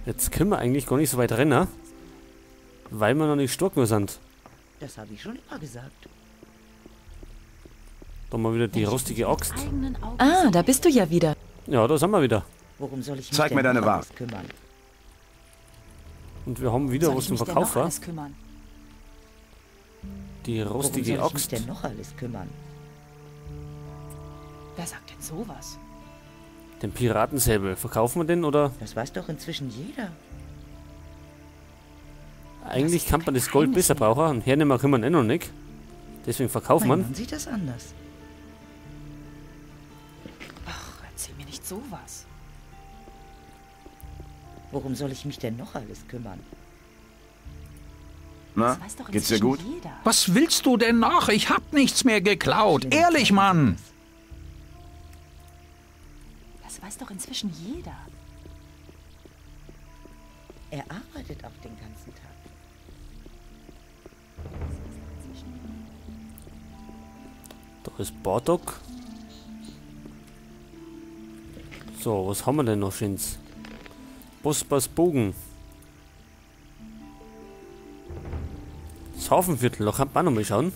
Jetzt können wir eigentlich gar nicht so weit rennen, weil wir noch nicht stark genug sind. Das habe ich schon immer gesagt. Da mal wieder die rostige Axt. Ah, da bist du ja wieder. Ja, da sind wir wieder. Worum soll ich mich Zeig mir denn deine noch Ware. alles kümmern? Und wir haben wieder Soll was ich zum mich denn noch Verkaufen. alles kümmern? Die Worum rostige soll ich mich Axt. denn noch alles kümmern? Wer sagt denn sowas? Den Piratensäbel. Verkaufen wir den oder? Das weiß doch inzwischen jeder. Eigentlich Das ist kann man kein das Gold Geheimnis besser mehr. brauchen. Und hernehmen können wir ihn eh noch nicht. Deswegen verkaufen Mein wir ihn. Mann sieht das anders. Ach, erzähl mir nicht sowas. Worum soll ich mich denn noch alles kümmern? Na, Das weiß doch geht's dir inzwischen gut? jeder. Was willst du denn noch? Ich hab nichts mehr geklaut. Schlimme Ehrlich, Zeiten Mann. sind Das weiß doch inzwischen jeder. das. Er arbeitet auch den ganzen Tag. Da ist Bartok. So, was haben wir denn noch, Schins? Bosbas Bogen. Das Hafenviertel, da kann man auch noch mal schauen.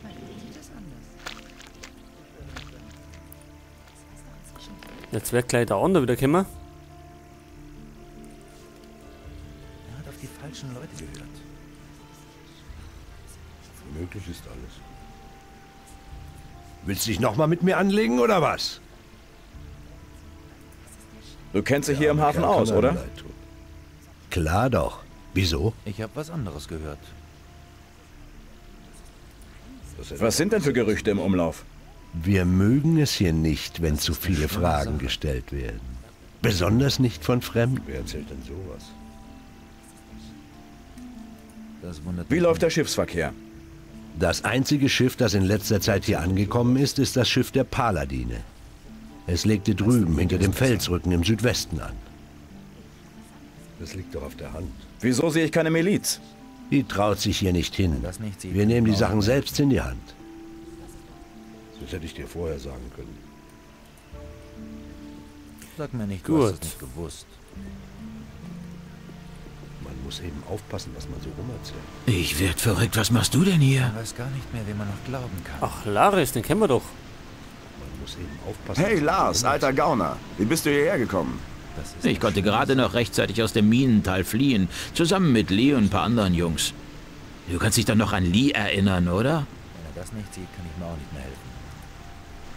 Mein Mann sieht das anders. Jetzt wird gleich der andere wieder kommen. Er hat auf die falschen Leute gehört. Möglich ist alles. Willst du dich nochmal mit mir anlegen oder was? Du kennst dich hier im Der Hafen Kerl kann aus, einem oder? leid tun. Klar doch. Wieso? Ich habe was anderes gehört. Was sind denn für Gerüchte im Umlauf? Wir mögen es hier nicht, wenn zu viele Fragen gestellt werden. Besonders nicht von Fremden. Wer erzählt denn sowas? Das wundert Wie mich läuft der nicht. Schiffsverkehr? Das einzige Schiff, das in letzter Zeit hier angekommen ist, ist das Schiff der Paladine. Es legte drüben hinter dem Felsrücken im Südwesten an. Das liegt doch auf der Hand. Wieso sehe ich keine Miliz? Die traut sich hier nicht hin. Das nicht sieht, Wir nehmen die auch Sachen nicht. selbst in die Hand. Das hätte ich dir vorher sagen können. Sag mir nicht, du hast Gut. es nicht gewusst. Man muss eben aufpassen, was man so rumerzählt. Ich werd verrückt. Was machst du denn hier? Man weiß gar nicht mehr, wem man noch glauben kann. Ach, Laris, den kennen wir doch. Man muss eben aufpassen. Hey was man Lars, so alter Gauner. Wie bist du hierher gekommen? Das ist Ich eine konnte schlimme gerade noch rechtzeitig aus dem Minental fliehen, zusammen mit Lee und ein paar anderen Jungs. Du kannst dich doch noch an Lee erinnern, oder? Wenn er das nicht sieht, kann ich mir auch nicht mehr helfen.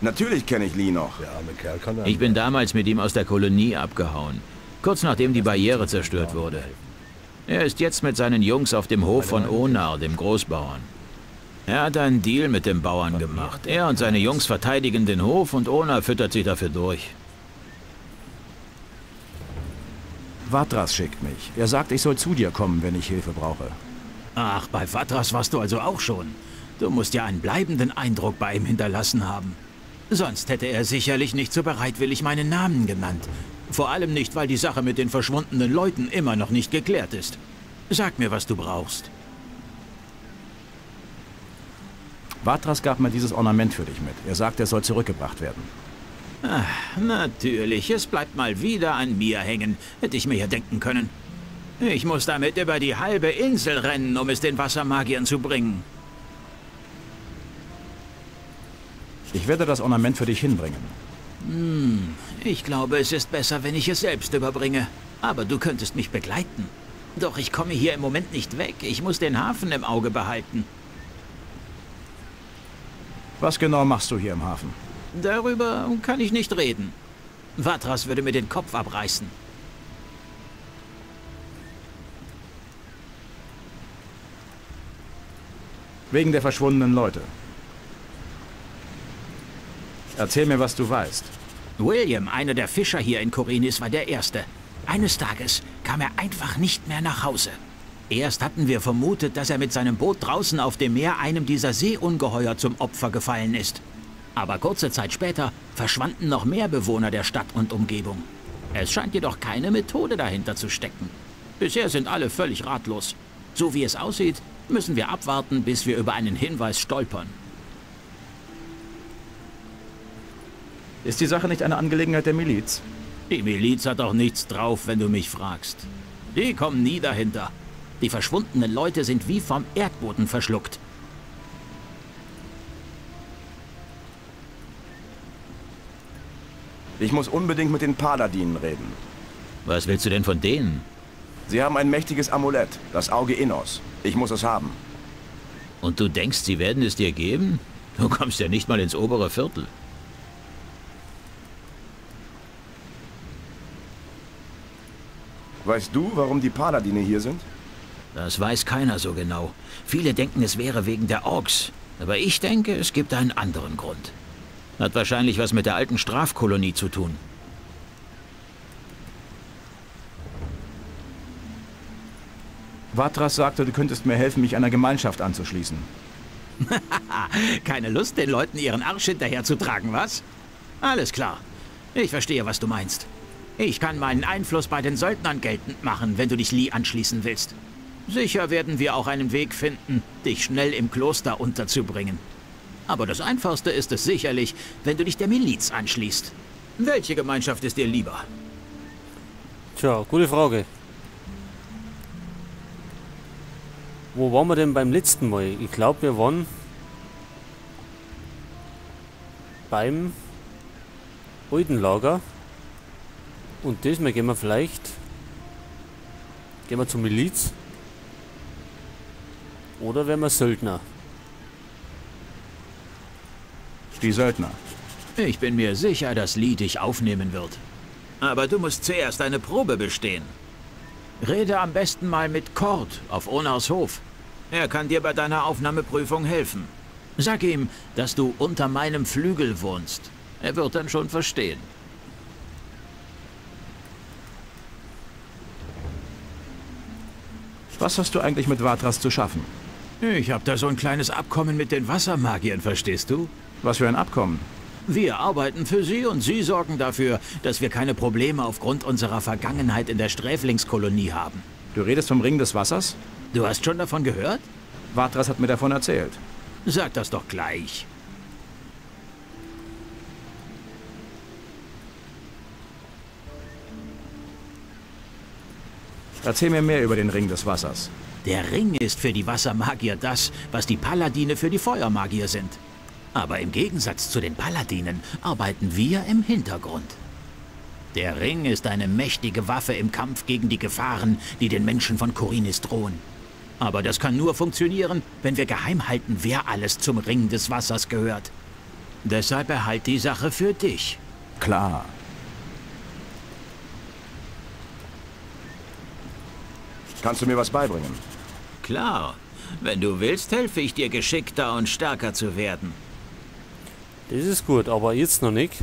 Natürlich kenne ich Lee noch. Der arme Kerl kann Ich bin damals mit ihm aus der Kolonie abgehauen, kurz nachdem die Barriere zerstört wurde. Er ist jetzt mit seinen Jungs auf dem Hof von Onar, dem Großbauern. Er hat einen Deal mit dem Bauern gemacht. Er und seine Jungs verteidigen den Hof und Onar füttert sie dafür durch. Vatras schickt mich. Er sagt, ich soll zu dir kommen, wenn ich Hilfe brauche. Ach, bei Vatras warst du also auch schon. Du musst ja einen bleibenden Eindruck bei ihm hinterlassen haben. Sonst hätte er sicherlich nicht so bereitwillig meinen Namen genannt. Vor allem nicht, weil die Sache mit den verschwundenen Leuten immer noch nicht geklärt ist. Sag mir, was du brauchst. Vatras gab mir dieses Ornament für dich mit. Er sagt, es soll zurückgebracht werden. Ach, natürlich, es bleibt mal wieder an mir hängen. Hätte ich mir ja denken können. Ich muss damit über die halbe Insel rennen, um es den Wassermagiern zu bringen. Ich werde das Ornament für dich hinbringen. Ich glaube, es ist besser, wenn ich es selbst überbringe. Aber du könntest mich begleiten. Doch ich komme hier im Moment nicht weg. Ich muss den Hafen im Auge behalten. Was genau machst du hier im Hafen? Darüber kann ich nicht reden. Vatras würde mir den Kopf abreißen. Wegen der verschwundenen Leute. Erzähl mir, was du weißt. William, einer der Fischer hier in Khorinis, war der Erste. Eines Tages kam er einfach nicht mehr nach Hause. Erst hatten wir vermutet, dass er mit seinem Boot draußen auf dem Meer einem dieser Seeungeheuer zum Opfer gefallen ist. Aber kurze Zeit später verschwanden noch mehr Bewohner der Stadt und Umgebung. Es scheint jedoch keine Methode dahinter zu stecken. Bisher sind alle völlig ratlos. So wie es aussieht, müssen wir abwarten, bis wir über einen Hinweis stolpern. Ist die Sache nicht eine Angelegenheit der Miliz? Die Miliz hat auch nichts drauf, wenn du mich fragst. Die kommen nie dahinter. Die verschwundenen Leute sind wie vom Erdboden verschluckt. Ich muss unbedingt mit den Paladinen reden. Was willst du denn von denen? Sie haben ein mächtiges Amulett, das Auge Innos. Ich muss es haben. Und du denkst, sie werden es dir geben? Du kommst ja nicht mal ins obere Viertel. Weißt du, warum die Paladine hier sind? Das weiß keiner so genau. Viele denken, es wäre wegen der Orks. Aber ich denke, es gibt einen anderen Grund. Hat wahrscheinlich was mit der alten Strafkolonie zu tun. Vatras sagte, du könntest mir helfen, mich einer Gemeinschaft anzuschließen. Keine Lust, den Leuten ihren Arsch hinterherzutragen, was? Alles klar. Ich verstehe, was du meinst. Ich kann meinen Einfluss bei den Söldnern geltend machen, wenn du dich Lee anschließen willst. Sicher werden wir auch einen Weg finden, dich schnell im Kloster unterzubringen. Aber das Einfachste ist es sicherlich, wenn du dich der Miliz anschließt. Welche Gemeinschaft ist dir lieber? Tja, gute Frage. Wo waren wir denn beim letzten Mal? Ich glaube, wir waren beim alten Lager. Und diesmal gehen wir vielleicht zur Miliz. Oder werden wir Söldner? Die Söldner. Ich bin mir sicher, dass Lee dich aufnehmen wird. Aber du musst zuerst eine Probe bestehen. Rede am besten mal mit Kord auf Onars Hof. Er kann dir bei deiner Aufnahmeprüfung helfen. Sag ihm, dass du unter meinem Flügel wohnst. Er wird dann schon verstehen. Was hast du eigentlich mit Vatras zu schaffen? Ich habe da so ein kleines Abkommen mit den Wassermagiern, verstehst du? Was für ein Abkommen? Wir arbeiten für sie und sie sorgen dafür, dass wir keine Probleme aufgrund unserer Vergangenheit in der Sträflingskolonie haben. Du redest vom Ring des Wassers? Du hast schon davon gehört? Vatras hat mir davon erzählt. Sag das doch gleich. Erzähl mir mehr über den Ring des Wassers. Der Ring ist für die Wassermagier das, was die Paladine für die Feuermagier sind. Aber im Gegensatz zu den Paladinen arbeiten wir im Hintergrund. Der Ring ist eine mächtige Waffe im Kampf gegen die Gefahren, die den Menschen von Khorinis drohen. Aber das kann nur funktionieren, wenn wir geheim halten, wer alles zum Ring des Wassers gehört. Deshalb behalt die Sache für dich. Klar. Kannst du mir was beibringen? Klar. Wenn du willst, helfe ich dir, geschickter und stärker zu werden. Das ist gut, aber jetzt noch nicht,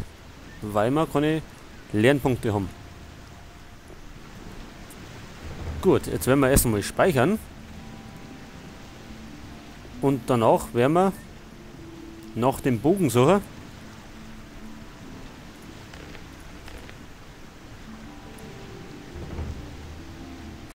weil wir keine Lernpunkte haben. Gut, jetzt werden wir erstmal speichern. Und danach werden wir nach dem Bogen suchen.